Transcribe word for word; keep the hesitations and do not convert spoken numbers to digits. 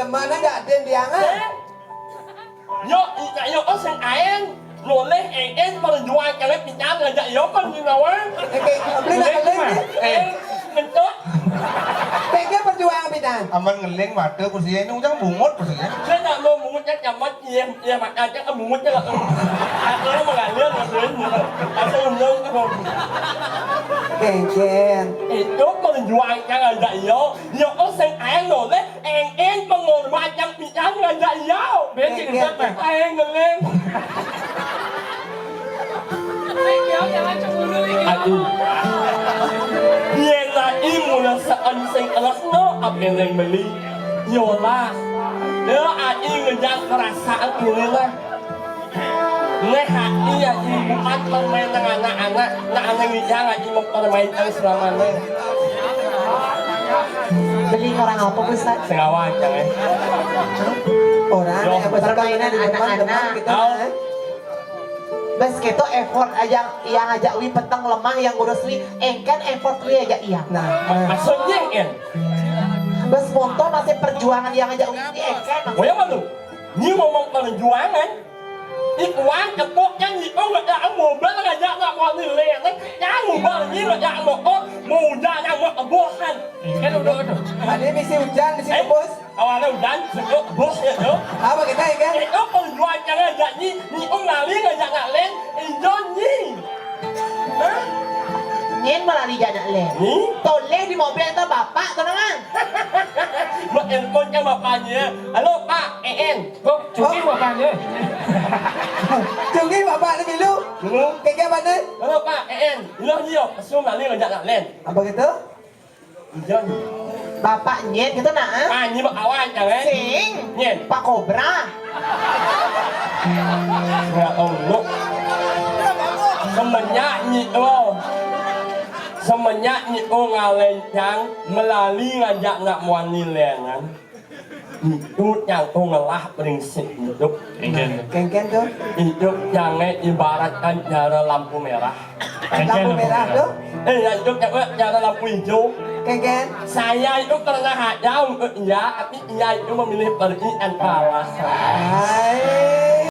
Mana ada den diangan? Yo, iya, yo, oh, sing aen. Noleh, en, en, perjuang, kalian pinjam, ngajak, yo, kan, di nawang. Oke, beli nak beli ni. Eh, mentok. Tega perjuang, pinjam. Aman ngeling, mata, kursinya ini ujang bungut, kursinya. Saya nak mau bungut, ya, camat, iya, iya, mak, aja, kan, bungut, ya, lah. Aku mau ngalir, ngalir, ngalir. Asal undang, kan. Kengken. Itu perjuang, kan, ngajak, yo. Yo, oh, sing aen, noleh. Eng, eng, pengorban yang pinjam ngajak iyau. Benci. Eng, ngeleng. Aduh. Yen ai mula saan sing elehno, ape ngeleng beli. Yolah. Ya, ai ngejang perasaan inilah. Neh hati ya, ibu kan permain dengan anak-anak, nak anak ngijang lagi mempermainkan selamanya. Beli orang apa, Ustaz? Serawan, jangan. Orang yang permainan anak-anak. Kita, eh? Bas keto effort aja yang ngajak wi peteng lemah yang ngurus wi engken effort wi aja iya. Nah, maksudnya engken. Bas motor masih perjuangan yang ngajak wi engken. Gue apa tuh? Ni ngomong perjuangan. Ikuan cepok yang nyitung ngejak mobil ngajak nak mau nilai. Yang mobil ni ngejak motor mau udah nak mau kebohan. Kan udah, udah. Ada misi hujan, misi kebus. Awalnya hujan, sejak kebus ya tu. Apa kita ya kan? Itu perjuangan ngajak ni, nyitung lali ngajak nak lain, ijo ni. Nyen malah di janak le. Ni? Toleh di mobil tu bapak tu nang. Buat telepon ke bapaknya. Halo, Pak, E N. Oh, cungi bapaknya. Cungi bapak ni milu. Milu. Keke mana? Halo, Pak, E N. Iloh nyo, asum lali ngajak nak len. Apa gitu? Ijo ni. Bapak nyen gitu nak, ah? Ah, ni bak kawan kan, eh? Sing. Nyen. Pak Kobra. Ya Allah. Semenjak ni, oh. Semenjak ni, oh, ngalencang, melali ngajak nak muani lengan. Hidup yang tu ngelah prinsip hidup. Kengken. Kengken tu. Hidup jangan ibaratkan cara lampu merah. Lampu merah tu? Eh, ya, hidup jangan cara lampu hijau. Kengken. Saya itu pernah ada untuk iya, tapi iya itu memilih pergi tanpa alasan. Hai.